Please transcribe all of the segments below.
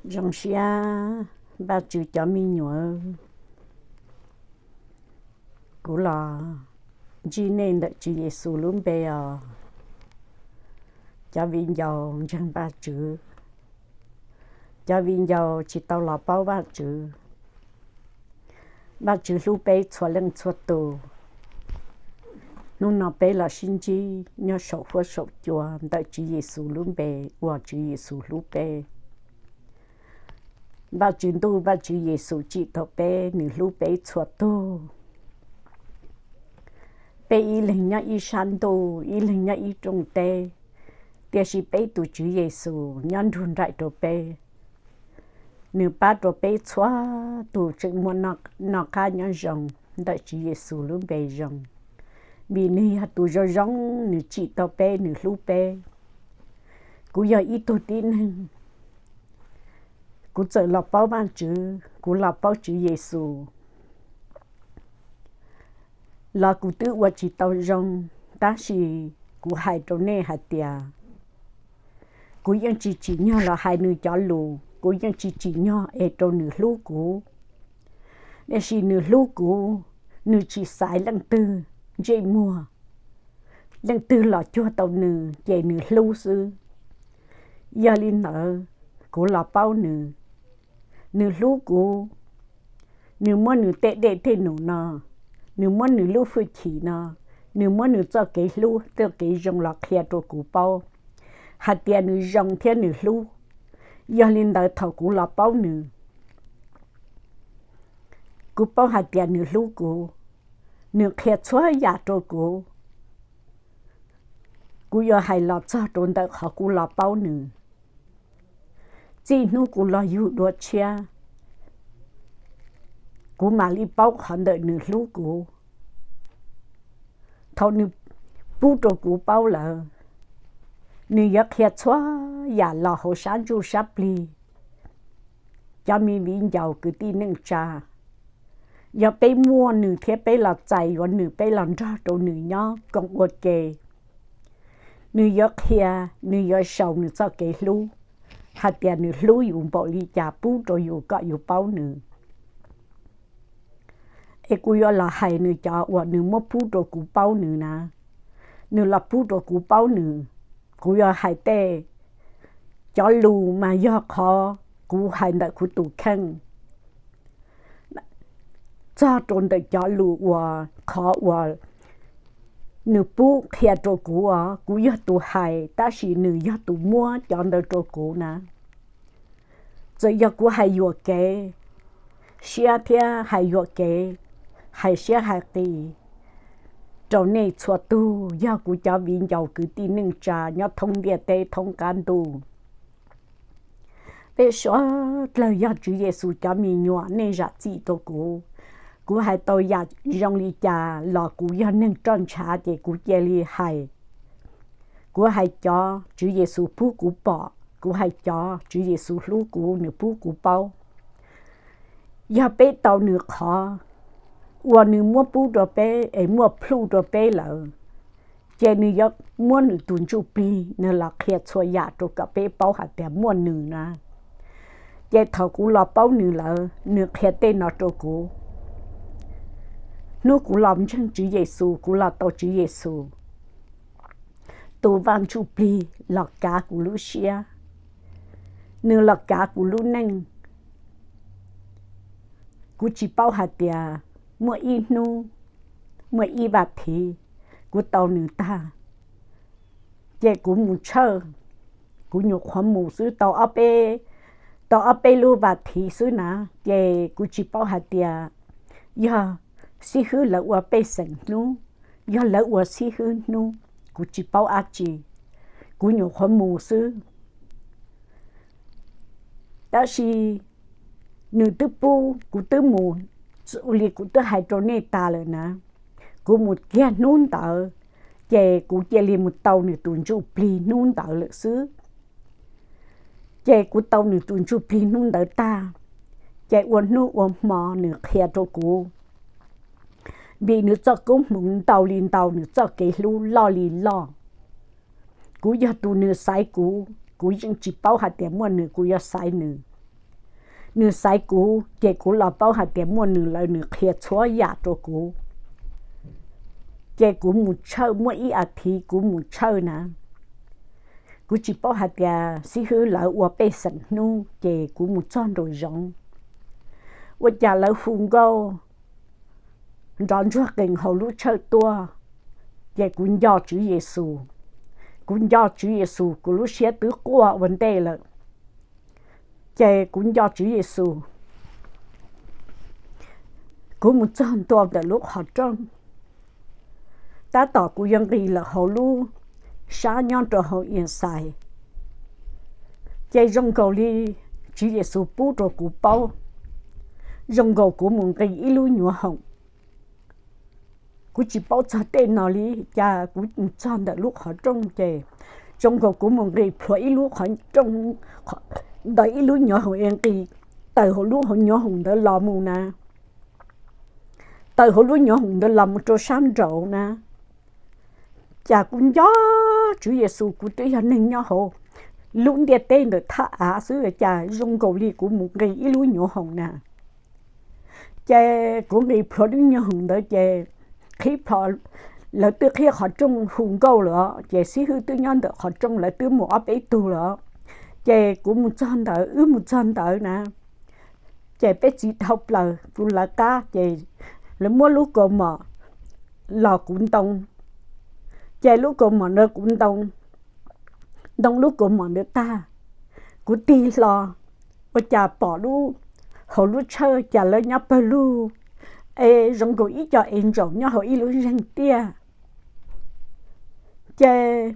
Zoo siab Vajtswv cov me nyuam, kuv los ntsib nej ntawm Tswv Yexus lub npe os. Cov viv ncaus ntseeg Vajtswv, cov viv ncaus tsis tau los paub Vajtswv, Vajtswv hlub peb txhua leej txhua tus. Hnub no peb los sib ntsib nyob saum huab saum cua ntawm Tswv Yexus lub npe uas Tswv Yexus hlub peb. Vajtswv ntuj, Vajtswv Yexus tsim tau peb, nws hlub peb txhua tug. Peb ib leeg nyob ib sab ntuj, ib leeg nyob ib rooj teb, tiam sis peb tus Tswv Yexus nyob nrug nraim rau peb. Nws pab rau peb txhua tus tseem muaj noj qab nyob zoo ntawm Tswv Yexus lub npe zoo, vim nws yog tus zoo zoo, nws tsim tau peb, nws hlub peb. Kuv yog ib tug tib neeg, kuv txawm los paub Vajtswv, kuv los paub Tswv Yexus los kuv twb ua tsis tau zoo, tab sis kuv hais rau nej hais tias kuv yeej tsis tsim nyog los hais nws cov lus, kuv yeej tsis tsim nyog es rau nws hlub kuv. Tiam sis nws hlub kuv, nws tsis xaiv leej twg ntsej muag, leej twg los cuag tau nws ces nws hlub xwb. Yog li ntawd, kuv los paub nws, nws hlub kuv, nws muab nws tej dej tej num no, nws muab nws lub hwj chim no, nws muab nws txoj kev hlub txoj kev zoo los qhia rau kuv paub hais tias nws zoo thiab nws hlub. Yog li ntawd thaum kuv los paub nws, kuv paub hais tias nws hlub kuv, nws qhia txhua yam rau kuv. Kuv yuav hais los txog rau ntawm qhov kuv los paub nws. Txij hnub kuv los yug dua tshiab, kuv mam li paub qhov ntawm nws hlub kuv. Thaum nws pub rau kuv paub lawm, nws yuav qhia txhua yam los hauv sab ntsuj sab plig. Cov me viv ncaus kwv tij neej tsa, yog peb muaj nws thiab peb los txais yuav nws, peb los nrog rau nws nyob koom ua ke, nws yuav qhia, nws yuav sau nws txoj kev hlub hais tias nws hlub yus npaum li cas pub rau yus kom yus paub nws. Es kuv yuav los hais nws cov uas nws muab pub rau kuv paub nws na. Nws los pub rau kuv paub nws, kuv yuav hais tej cov lus mas yog qhov kuv hais ntawm kuv tus kheej txog rau ntawm cov lus uas qhov uas nws pub qhia rau kuv os. Kuv yog tus hais tab sis nws yog tus muab cov ntawd rau kuv na. Txawm yog kuv hais yuam kev siab thiab hais yuam kev, hais siab hais qis rau nej txhua tug yog kuv cov viv ncaus kwv tij neej tsa nyob thoob ntiaj teb thoob qab ntuj. Peb suav dlawg yog Tswv Yexus cov me nyuam, nej zam txim rau kuv. Kuv hais tau yam zoo li cas los kuv yog neeg roj ntshav ces kuv cia li hais. Kuv hais cov Tswv Yexus pub kuv pom, kuv hais cov Tswv Yexus hlub kuv, nws pub kuv paub. Yog peb tau nws qhov uas nws muab pub rau peb es muaj plhuj rau peb lawm, ces nws yuav muab nws tus ntsuj plig nws los qhia txhua yam rau kom peb paub hais tias muaj nws na. Ces thaum kuv los paub nws lawm, nws qhia tej no rau kuv. Hnub kuv los ntseeg Tswv Yexus, kuv los tau Tswv Yexus, tus Vaj Ntsuj Plig los kav kuv lub siab, nws los kav kuv lub neej. Kuv tsis paub hais tias muaj ib hnub, muaj ib vas thiv, kuv tau nws tag, ces kuv mus tshawj, kuv nyuam qhuav mus xwb tau ob peb, tau ob peb lub vas thiv xwb na, ces kuv tsis paub hais tias yog xib hwb lawv ua pej xeem hnub, yog lawv ua xib hwb hnub, kuv tsis paub dab tsi, kuv nyuam qhuav mus xwb. Tab sis nws twb pub kuv twb mus, ua li kuv twb hais rau nej tas lawm na, kuv mus kiag hnub ntawd, ces kuv cia li mus tau nws tus ntsuj plig hnub ntawd lawm xwb. Ces kuv tau nws tus ntsuj plig hnub ntawd tag, ces ua hnub ua hmo nws qhia rau kuv, vim nws txoj koob hmoov ntau li ntau, nws txoj kev hlub loj li loj. Kuv yog tus nws xaiv kuv, kuv yeej tsis paub hais tias muaj nws kuv yuav xaiv nws. nws xaiv kuv ces kuv los paub hais tias muaj nws lawm, nws qhia txhua yam rau kuv. Ces kuv mus tshawj, muaj ib as thiv kuv mus tshawj na. Kuv tsis paub hais tias xib hwb lawv ua pej xeem hnub, ces kuv mus txog nraum zoov, ua cas lawv hu nkauj nrov ntsuag qees hauv lub tshawj tuaj. Ces kuv nco Tswv Yexus, kuv nco Tswv Yexus, kuv lub siab twb quaj ua ntej lawm. Ces kuv nco Tswv Yexus, kuv mus txog ntua ntawm lub qhov rooj, tab tom kuv yuav nqis lawm hauv lub sab nyob rau hauv Ias Xais, ces zoo nkaus li Tswv Yexus pub rau kuv paub, zoo nkaus kuv mus nqis ib lub nyuag hoom. Kuv tsis paub txog tej no li, cas kuv mus txog ntawm lub qhov rooj ces zoo nkaus kuv mus nqis plhuav ib lub qhov rooj ntawm ib lub nyuag hoom, nqis tawm hauv lub nyuag hoom ntawd los mus na, tawm hauv lub nyuag hoom ntawd los mus rau sab nraud na. Cas kuv nco Tswv Yexus, kuv twb yog neeg nyob hauv lub ntiaj teb ntawm thaj av xwb, cas zoo nkaus li kuv mus nqis ib lub nyuag hoom na. Ces kuv nqis plhuav lub nyuag hoom ntawd ces qhib plho, lawv twb qhib qhov rooj hu nkauj lawm, ces xib hwb twb nyob ntawm qhov rooj, lawv twb mus ob peb tug lawm. Ces kuv mus txog ntawd, wb mus txog ntawd na, ces peb txiv dhau plaws kuv lawv qab, ces lawv muab lub kaus mom los kuv ntoo, ces lub kaus mom ntawd kuv ntoo, ntoo lub kaus mom ntawd tag, kuv tig hlo, ua cas pom lub, hauv lub tshawj cas lawv nyob pawg lug, es zoo nkaus ib co angel nyob hauv ib lub zeeg tiaj. Ces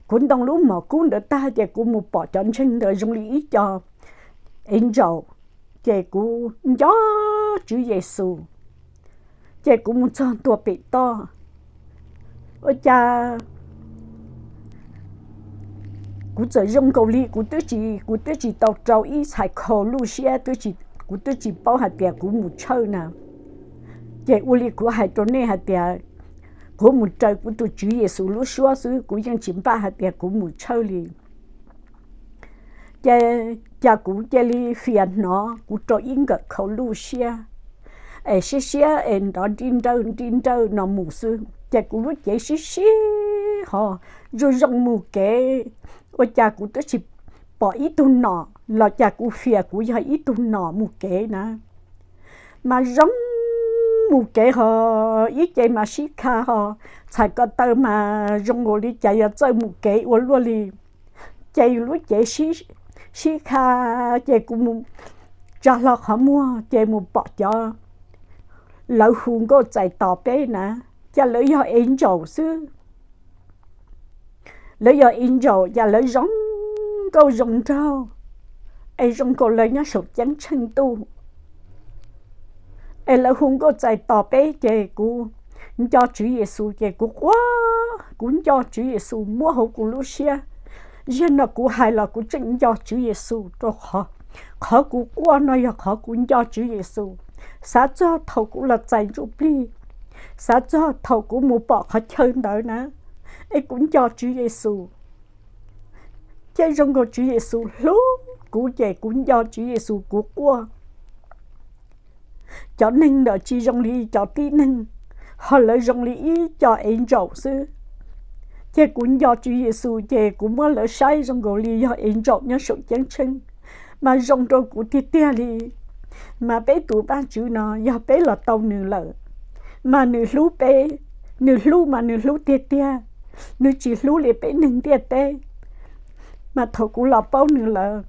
kuv ntoo lub mom kub ntawd tag ces kuv mus pom cov ntseeg ntawd zoo li ib co angel, ces kuv nco Tswv Yexus, ces kuv mus txog ntua pem toj, ua cas kuv txawm zoo nkaus li kuv twb tsis, kuv twb tsis tau rau ib txhais khau luj siab, kuv twb tsis paub hais tias kuv mus tshawj na. Ces ua li kuv hais rau nej hais tias, kuv mus raws kuv tus Tswv Yexus lub suab xwb, kuv yeej tsis npaj hais tias kuv mus tshawj li. Ces cas kuv cia li fias hnov kuv rau ib nkawm khau luj siab, es siab siab es nrov nri nrawj nri nrawj no mus xwb, ces kuv lub cev sib sib ho zoo zoo mus kev, ua cas kuv twb tsis pom ib tug nom los cas kuv fias kuv yog ib tug nom mus kev na. Mas zoo mus kev ho ib ce mas sib kha ho, txhais ko taw mas zoo nkaus li cas yuav txawj mus kev ua luaj li. Ces lub cev sib kha, ces kuv mus tsa hlo qhov muag ces mus pom cov lawv hu nkauj txais tos peb na, cas lawv yog angel xwb. Lawv yog angel, cas lawv zoo nkauj zoo nraug, es zoo nkaus lawv nyob saum ceeb tsheej ntuj, es lawv hu nkauj txais tos peb, ces kuv nco Tswv Yexus ces kuv quaj, kuv nco Tswv Yexus muab hauv kuv lub siab. Ziag no kuv hais los kuv tseem nco Tswv Yexus rau qhov, qhov kuv quaj no yog qhov kuv nco Tswv Yexus. Xav txog thaum kuv los txais ntsuj plig, xav txog thaum kuv mus pom qhov chaw ntawd na, es kuv nco Tswv Yexus. Ces zoo nkaus Tswv Yexus hlub kuv ces kuv nco Tswv Yexus kuv quaj. Cov neeg ntawd tsis zoo li cov tib neeg, ho lawv zoo li ib co angel xwb. Ces kuv nco Tswv Yexus ces kuv muab lawv saib zoo nkaus li yog angel nyob saum ceeb tsheej, mas zoo rau kuv tiag tiag li. Mas peb tus Vajtswv no yog peb los tau nws lawm, mas nws hlub peb, nws hlub mas nws hlub tiag tiag, nws tsis hlub li peb neeg ntiaj teb. Mas thaum kuv los paub nws lawm,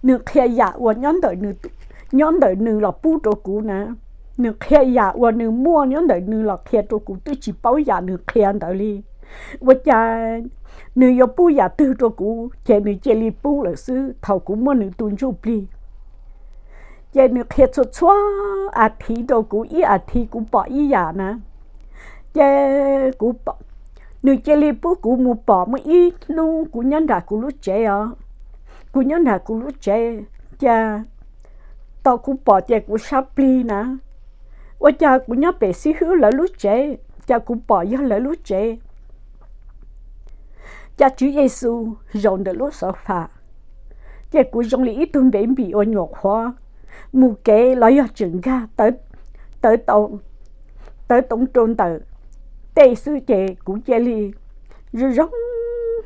nws qhia yam uas nyob ntawm nws los pub rau kuv na, nws qhia yam uas nws muaj nyob ntawm nws los qhia rau kuv, twb tsis paub yam nws qhia ntawd li. Ua cas nws yuav pub yam twg rau kuv ces nws cia li pub lawm xwb thaum kuv muaj nws tus ntsuj plig. Ces nws qhia txhua txhua as thiv rau kuv, ib as thiv kuv pom ib yam na. Ces kuv, nws cia li pub kuv mus pom muaj ib hnub kuv nyob nram kuv lub tsev os, kuv nyob nram kuv lub tsev, cas tau kuv pom ces kuv sab plig na. Ua cas kuv nyob pem xib hwb lawv lub tsev, cas kuv pom yog lawv lub tsev. Cas Tswv Yexus zaum ntawm lub xov fas, Ces kuv zoo li ib tug npev npim uas nyuam qhuav mus kev los yog tseem nkag tawv, tawv toov rau ntawm tej xwb, ces kuv cia li zoo zoo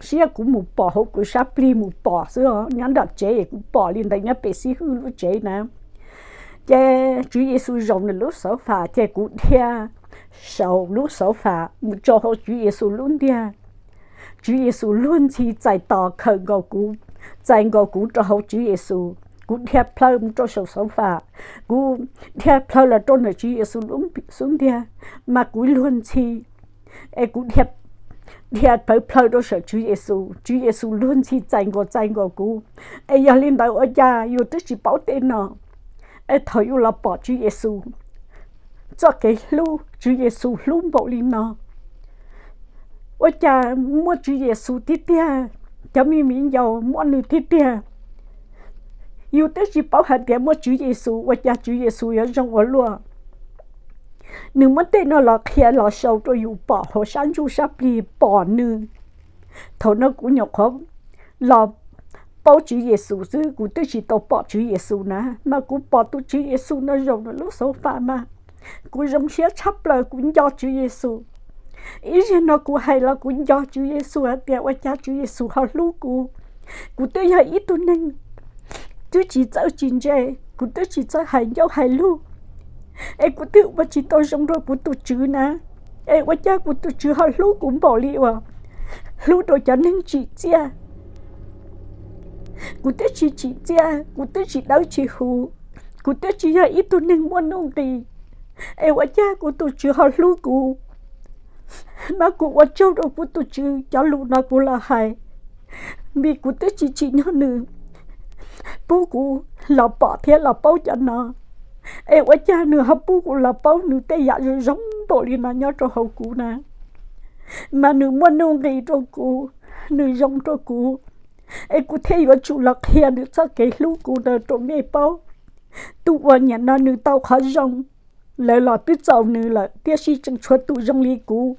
siab, kuv mus pom hauv kuv sab plig mus pom xwb os, nyob nram tsev kuv pom li ntawd nyob pem xib hwb lub tsev na. Ces Tswv Yexus zaum nws lub xauv fam, ces kuv dhia saum lub xauv fam mus rau hauv Tswv Yexus lub ntiag. Tswv Yexus luag ntxhi txais tos khawm nkaus kuv, txais nkaus kuv rau hauv Tswv Yexus. Kuv dhia plhaw mus rau saum xauv fam, kuv dhia plhaw los rau ntawm Tswv Yexus lub xub ntiag, mas kuv luag ntxhi es kuv dhia plhaw plhaw rau saum Tswv Yexus. Tswv Yexus luag ntxhi txais nkaus txais nkaus kuv. Es yog li ntawd ua cas yus twb tsis paub tej no, es thaum yus los pom Tswv Yexus txoj kev hlub, Tswv Yexus hlub npaum li no, ua cas muaj Tswv Yexus tiag tiag, cov me viv ncaus muaj nws tiag tiag. Yus twb tsis paub hais tias muaj Tswv Yexus, ua cas Tswv Yexus yuav zoo ua luaj. Nws muab tej no los qhia los sau rau yus pom hauv sab ntsuj sab plig, pom nws. Thaum no kuv nyuam qhuav los paub Tswv Yexus xwb, kuv twb tsis tau pom Tswv Yexus na, mas kuv pom tus Tswv Yexus no zaum nws lub xauv fam mas kuv zoo siab tshaj plaws, kuv nco Tswv Yexus. Ib zaug no kuv hais los kuv nco Tswv Yexus hais tias ua cas Tswv Yexus ho hlub kuv. Kuv twb yog ib tug neeg twb tsis txawj tsis ntse, kuv twb tsis txawj hais ncauj hais lug, es kuv twb ua tsis tau zoo rau kuv tus Tswv na, es ua cas kuv tus Tswv ho hlub kuv npaum li uas hlub rau cov neeg tsim txiaj. Kuv twb tsis tsim txiaj, kuv twb tsis dawb tsis huv, kuv twb tsis yog ib tug neeg muaj nuj nqis, es ua cas kuv tus Tswv ho hlub kuv. Mas kuv ua tsaug rau kuv tus Tswv, cov lus no kuv los hais vim kuv twb tsis tsim nyog nws pub kuv los pom thiab los paub cov no, es ua cas nws ho pub kuv los paub nws tej yam zoo zoo npaum li no nyob rau hauv kuv na. Mas nws muaj nuj nqis rau kuv, nws zoo rau kuv, es kuv thiaj yuav tsum los qhia nws txoj kev hlub kuv ntawd rau nej paub. Tus uas nim no nws tau qhov zoo, lawv los twb txaus nws lawm, tiam sis tseem tshuav tus zoo li kuv,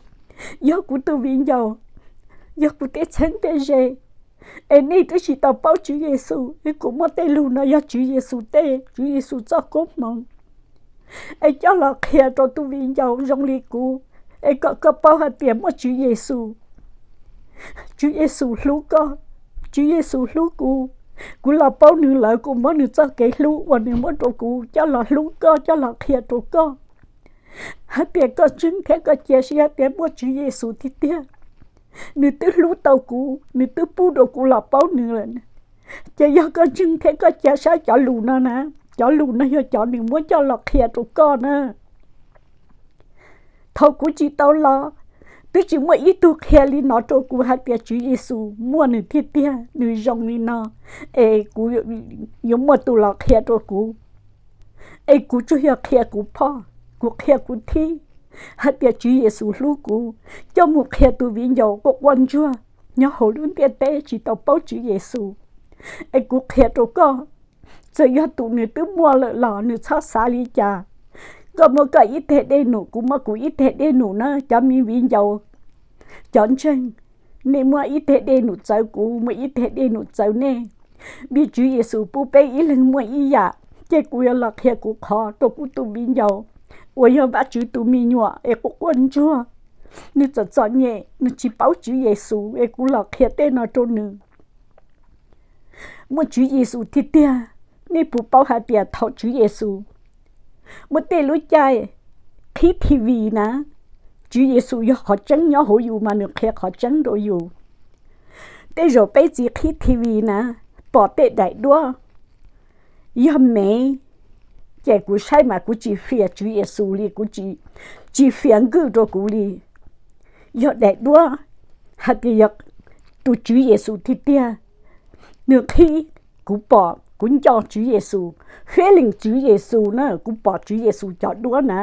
yog kuv tus viv ncaus, yog kuv tej txheeb tej ze. Es nej twb tsis tau paub Tswv Yexus, es kuv muab tej lus no yog Tswv Yexus tej, Tswv Yexus txoj koob hmoov, es coj los qhia rau tus viv ncaus zoo li kuv, es kom koj paub hais tias muaj Tswv Yexus. Tswv Yexus hlub koj, Tswv Yexus hlub kuv. Kuv los paub nws lawm, kuv muab nws txoj kev hlub uas nws muab rau kuv coj los hlub koj, coj los qhia rau koj hais tias koj ntseeg thiab koj cia siab tias muaj Tswv Yexus tiag tiag. Nws twb hlub tau kuv, nws twb pub rau kuv los paub nws lawm. Ces yog koj ntseeg thiab koj cia siab cov lus no na, cov lus no yog cov nws muab coj los qhia rau koj na. Thaum kuv tsis tau los, twb tsis muaj ib tug qhia li no rau kuv hais tias Tswv Yexus muaj nws tiag tiag, nws zoo li no, es kuv yuav muaj tus los qhia rau kuv. Es kuv tsuas yog qhia kuv phoj, kuv qhia kuv thib hais tias Tswv Yexus hlub kuv, coj mus qhia tus viv ncaus quaj quaj ntsuag nyob hauv lub ntiaj teb tsis tau paub Tswv Yexus. Es kuv qhia rau koj, txawm yog tus nws twb muaj lawm los nws txhob xav li cas. Koj muaj koj ib teg dej num, kuv muaj kuv ib teg dej num na, cov me viv ncaus, cov ntseeg, nej muaj ib teg dej num txawv, kuv muaj ib teg dej num txawv nej. Vim Tswv Yexus pub peb ib leeg muaj ib yam, ces kuv yuav los qhia kuv qhov rau kuv tus viv ncaus uas yog Vajtswv tus me nyuam es quaj quaj ntsuag, nws txom txom nyem, nws tsis paub Tswv Yexus, es kuv los qhia tej no rau nws. Muaj Tswv Yexus tiag tiag, nej puas paub hais tias thaum Tswv Yexus muaj tej lub caij qhib T V na, Tswv Yexus yog qhov tseeb nyob hauv yus mas nws qhia qhov tseeb rau yus. Tej zaum peb txiv qhib T V na, pom tej daim duab yog mev, ces kuv saib mas kuv tsis fias Tswv Yexus li, kuv tsis, tsis fias nkwj rau kuv li. Yog daim duab hais tias yog tus Tswv Yexus tiag tiag, nws qhib, kuv pom, kuv nco Tswv Yexus, feeling Tswv Yexus na, kuv pom Tswv Yexus cov duab na.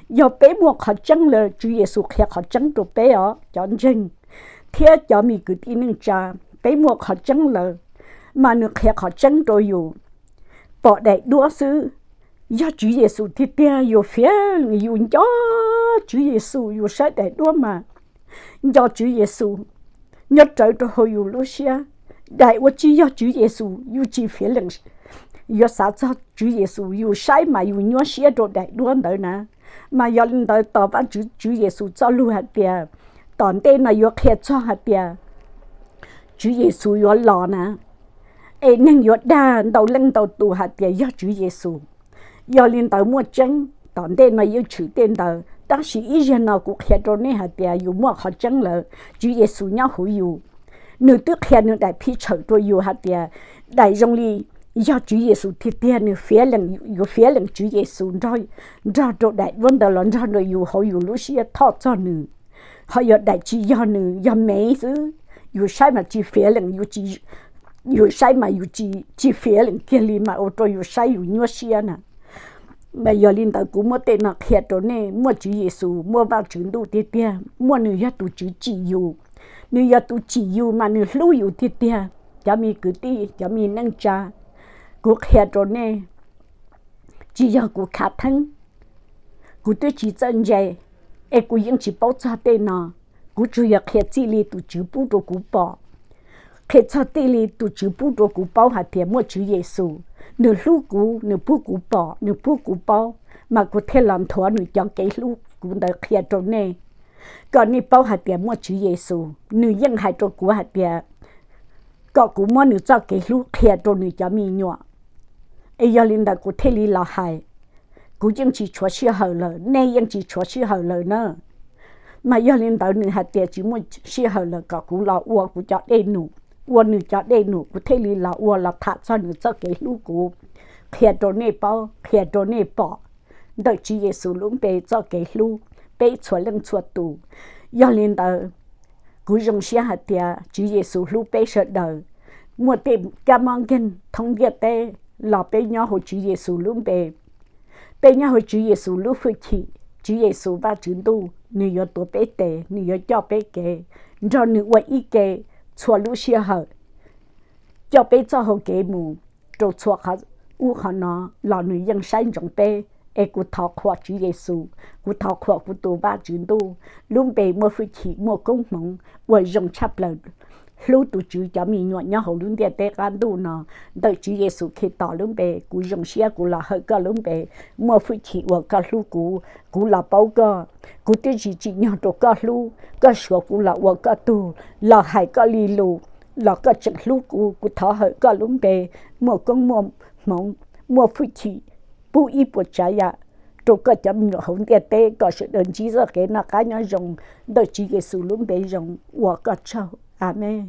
Yog peb muaj qhov tseeb lawm, Tswv Yexus qhia qhov tseeb rau peb os cov ntseeg thiab cov me kwv tij neej tsa. Peb muaj qhov tseeb lawm, mas nws qhia qhov tseeb rau yus. Pom daim duab xwb, yog Tswv Yexus tiag tiag yus fiav, yus nco Tswv Yexus, yus saib daim duab mas nco Tswv Yexus nyob rawv rau hauv yus lub siab. Daim uas tsis yog Tswv Yexus yus tsis fiav lees yuav xav txog Tswv Yexus, yus saib mas yus nyuaj siab rau daim duab ntawd na. Mas yog li ntawd tos Vajtswv, Tswv Yexus txoj lus hais tias tom ntej no yuav qhia txog hais tias Tswv Yexus yuav los na, es neeg yuav dag ntau leej ntau tus hais tias yog Tswv Yexus. Yog li ntawd muaj tseeb, tom ntej no yeej tshwm tej ntawd, tab sis ib zaug no kuv qhia rau nej hais tias yus muaj qhov tseeb lawm, Tswv Yexus nyob hauv yus. Nws twb qhia nws daim phij tshawm rau yus hais tias daim zoo li yog Tswv Yexus tiag tiag, nws fiav lees, yus fiav lees Tswv Yexus nrog rau daim duab ntawd los nrog rau yus hauv yus lub siab thov txog nws. Ho yog daim tsis yog nws, yog mev xwb, yus saib mas tsis fiav lees, yus saib mas yus tsis fiav lees kiag li mas ua rau yus saib yus nyuaj siab na. Mas yog li ntawd kuv muab tej no qhia rau nej, muaj Tswv Yexus, muaj Vajtswv Ntuj tiag tiag, muaj nws yog tus Tswv tsim yus. Nws yog tus tsim yus mas nws hlub yus tiag tiag. Cov me kwv tij, cov me neej tsa, kuv qhia rau nej, tsis yog kuv khav theeb, kuv twb tsis txawj ntse, es kuv yeej tsis paub txog tej no. Kuv tsuas yog qhia txij li tus Tswv pub rau kuv pom, qhia txog txij li tus Tswv pub rau kuv paub hais tias muaj Tswv Yexus, nws hlub kuv, nws pub kuv pom, nws pub kuv paub, mas kuv thiaj los nthuav nws cov kev hlub kuv ntawd qhia rau nej, kom nej paub hais tias muaj Tswv Yexus. Nws yeej hais rau kuv hais tias kom kuv muab nws txoj kev hlub qhia rau nws cov me nyuam. Es yog li ntawd kuv thiaj li los hais. Kuv yeej tsis tshuav sij hawm lawm, nej yeej tsis tshuav sij hawm lawm na. Mas yog li ntawd nws hais tias tsis muaj sij hawm lawm, kom kuv los ua kuv cov dej num, ua nws cov dej num, kuv thiaj li los ua los tham txog nws txoj kev hlub kuv, qhia rau nej paub, qhia rau nej pom ntawm Tswv Yexus lub npe txoj kev hlub peb txhua leej txhua tus. Yog li ntawd, kuv zoo siab hais tias Tswv Yexus hlub peb sawv daws. Muaj tej kab mob nkeeg thoob ntiaj teb los peb nyob hauv Tswv Yexus lub npe, peb nyob hauv Tswv Yexus lub hwj chim. Tswv Yexus Vajtswv Ntuj, nws yuav tuav peb tes, nws yuav coj peb kev, nrog nws ua ib ke txhua lub sij hawm, coj peb txoj hau kev mus rau txhua qhov ub qhov no los nws yeej saib ntsoov peb. Es kuv thov qhuas Tswv Yexus, kuv thov qhuas kuv tus Vajtswv Ntuj, lub npe muaj hwj chim, muaj koob hmoov, uas zoo tshaj plaws, hlub tus Tswv cov me nyuam nyob hauv lub ntiaj teb qab ntuj no. Ntawm Tswv Yexus Khetos lub npe, kuv zoo siab kuv los hawm koj lub npe, muaj hwj chim uas koj hlub kuv, kuv los paub koj. Kuv twb tsis tsim nyog rau koj hlub, koj suav kuv los ua koj tug, los hais koj li lus, los koj tseem hlub kuv. Kuv thov hawm koj lub npe, muaj koob muaj hmoov, muaj hwj chim, pub ib puas tsav yam rau koj cov me nyuam hauv ntiaj teb kom sawv daws ntsib txoj kev noj qab nyob zoo. Ntawm Tswv Yexus lub npe zoo ua koj tsaug. Amees.